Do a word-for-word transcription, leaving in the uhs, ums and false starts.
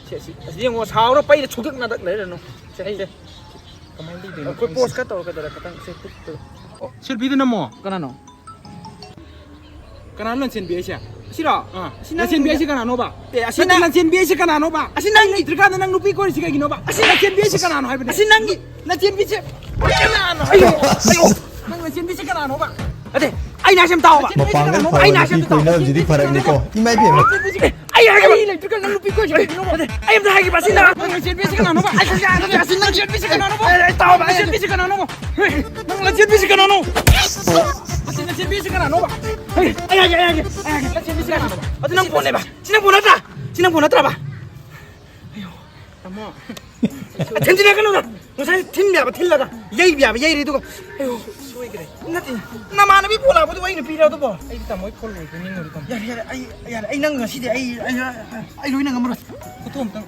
ꯁꯦ, ꯁꯤ, ꯑꯁꯤ ꯌꯦꯡꯉꯣ, ꯁꯥꯎꯔ ꯄꯩꯔ ꯁꯨꯛꯅꯛ ꯅꯗꯛ ꯂꯩꯔꯅꯨ꯫ ꯁꯦ, ꯁꯦ꯫ ꯀꯃꯥꯏꯅ ꯂꯩꯗꯣꯏꯅꯣ ꯑꯩꯈꯣꯏ ꯈꯪꯗꯦ꯫ ꯄꯣꯁ ꯈꯔ ꯇꯧꯔꯒ ꯀꯩꯗꯧꯔꯦ, ꯈꯇꯪ ꯁꯦ, ꯇꯨꯛ, ꯇꯨꯛ꯫ ꯑꯣ, ꯁꯦꯜꯐꯤꯗꯨ ꯅꯝꯃꯣ꯫ ꯀꯅꯥꯅꯣ? ꯀꯅꯥꯅꯣ ꯂꯟꯆꯦꯟꯕꯤ ꯍꯥꯏꯁꯦ? ꯑꯁꯤꯔꯣ? ꯑꯥ꯫ ꯑꯁꯤ ꯅꯪ ꯂꯟꯆꯦꯟꯕꯤ ꯍꯥꯏꯁꯦ ꯀꯅꯥꯅꯣꯕ? ꯑꯦ, ꯑꯁꯤ ꯅꯠꯇꯦ, ꯅꯪ ꯂꯟꯆꯦꯟꯕꯤ ꯍꯥꯏꯁꯦ ꯀꯅꯥꯅꯣꯕ? ꯑꯁꯤ ꯅꯪ ꯅꯪ ꯂꯩꯇ꯭ꯔꯤꯀꯥꯟꯗ ꯅꯪ ꯅꯨꯄꯤ ꯀꯣꯏꯔꯤꯁꯤ ꯀꯩꯒꯤꯅꯣꯕ? ꯑꯁꯤ ꯂꯟꯆꯦꯟꯕꯤ ꯍꯥꯏꯁꯦ ꯀꯅꯥꯅꯣ ꯍꯥꯏꯕꯅꯦ? ꯑꯁꯤ ꯅꯪꯒꯤ ꯂꯟꯆꯦꯟꯕꯤꯁꯦ ꯀꯅꯥꯅꯣ? ꯑꯌꯣ, ꯑꯌꯣ, ꯅꯪ ꯂꯟꯆꯦꯟꯕꯤꯁꯦ ꯀꯅꯥꯅꯣꯕ? ꯅꯠꯇꯦ, ꯑꯩꯅ ꯍꯥꯏꯁꯦ ꯑꯝ ꯇꯥꯎꯕ꯫ ꯃꯄꯥꯡꯒꯜ ꯑꯩꯅ ꯐꯕ ꯍꯥꯏꯁꯦ ꯅꯨꯄꯤ ꯑꯝꯇ ꯇꯥꯎꯕ꯫ ꯀꯣꯏꯅꯕꯁꯤꯗꯤ ꯐꯔꯛꯅꯤꯀꯣ꯫ ꯏꯃꯥ ꯏꯕꯦꯝꯃ꯫ ꯑꯩ ꯍꯥꯏꯒꯦ꯫ ꯑꯩ ꯂꯩꯇ꯭ꯔꯤꯀꯥꯟꯗ ꯅꯪ ꯅꯨꯄꯤ ꯀꯣꯏꯔꯤꯁꯦ ꯀꯩꯒꯤꯅꯣꯕ? ꯑꯩ ꯑꯝꯇ ꯍꯥꯏꯒꯦꯕ, ꯑꯁꯤ ꯅꯪ ꯂꯟꯆꯦꯟꯕꯤꯁꯦ ꯀꯅꯥꯅꯣꯕ? ꯑꯩ ꯍꯥꯏꯒꯦ, ꯑꯁꯤ ꯅꯪ ꯂꯟꯆꯦꯟꯕꯤꯁꯦ ꯀꯅꯥꯅꯣꯕ? ꯑꯩ, ꯑꯩ ꯇꯥꯎꯕ, ꯑꯩ ꯍꯥꯏꯒꯦ꯫ ꯂꯟꯆꯦꯟꯕꯤꯁꯦ ꯀꯅꯥꯅꯣꯕ? ꯍꯦ, ꯅꯪ ꯂꯟꯆꯦꯟꯕꯤꯁꯦ ꯀꯅꯥꯅꯣ? ꯑꯁꯤ ꯂꯟꯆꯦꯟꯕꯤꯁꯦ ꯀꯅꯥꯅꯣꯕ? ꯍꯦ, ꯑꯩ ꯍꯥꯏꯒꯦ, ꯑꯩ ꯍꯥꯏꯒꯦ, ꯑꯩ ꯍꯥꯏꯒꯦ꯫ ꯂꯟꯆꯦꯟꯕꯤꯁꯦ ꯀꯅꯥꯅꯣꯕ? ꯑꯗꯨ ꯅꯪ ꯐꯣꯟꯅꯦꯕ꯫ ꯁꯤ ꯅꯪ ꯐꯣꯟ ꯅꯠꯇ꯭ꯔꯥ? ꯁꯤ ꯅꯪ ꯐꯣꯟ ꯅꯠꯇ꯭ꯔꯕ? ꯇꯥꯃꯣ꯫ ꯊꯤꯟꯖꯤꯜꯂꯛꯀꯅꯨꯗ꯫ ꯉꯁꯥꯏ ꯊꯤꯟꯕ ꯌꯥꯕ ꯊꯤꯜꯂꯒ, ꯌꯩꯕ ꯌꯥꯕ ꯌꯩꯔꯦ, ꯑꯗꯨꯒ, ꯑꯌꯣ, ꯁꯣꯏꯈ꯭ꯔꯦ꯫ ꯅꯠꯇꯦ, ꯅꯃꯥꯟꯅꯕꯤ ꯐꯣꯟ ꯂꯥꯛꯄꯗꯨꯕꯨ ꯑꯩ ꯅꯨꯄꯤꯔꯣ ꯑꯗꯨꯕꯣ? ꯑꯩꯗꯤ ꯇꯥꯃꯣ ꯍꯣꯏ ꯐꯣꯟ ꯂꯣꯏꯈ꯭ꯔꯦ, ꯅꯤꯡꯉꯨꯔꯦ, ꯇꯥꯃꯣ꯫ ꯌꯥꯔꯦ, ꯌꯥꯔꯦ, ꯑꯩ, ꯌꯥꯔꯦ, ꯑꯩ ꯅꯪ ꯉꯁꯤꯗꯤ ꯑꯩ, ꯑꯩ, ꯑꯩ ꯂꯣꯏ ꯅꯪꯉꯝꯃꯔꯣꯏ꯫ ꯐꯣꯇꯣ ꯑꯝꯇꯪ꯫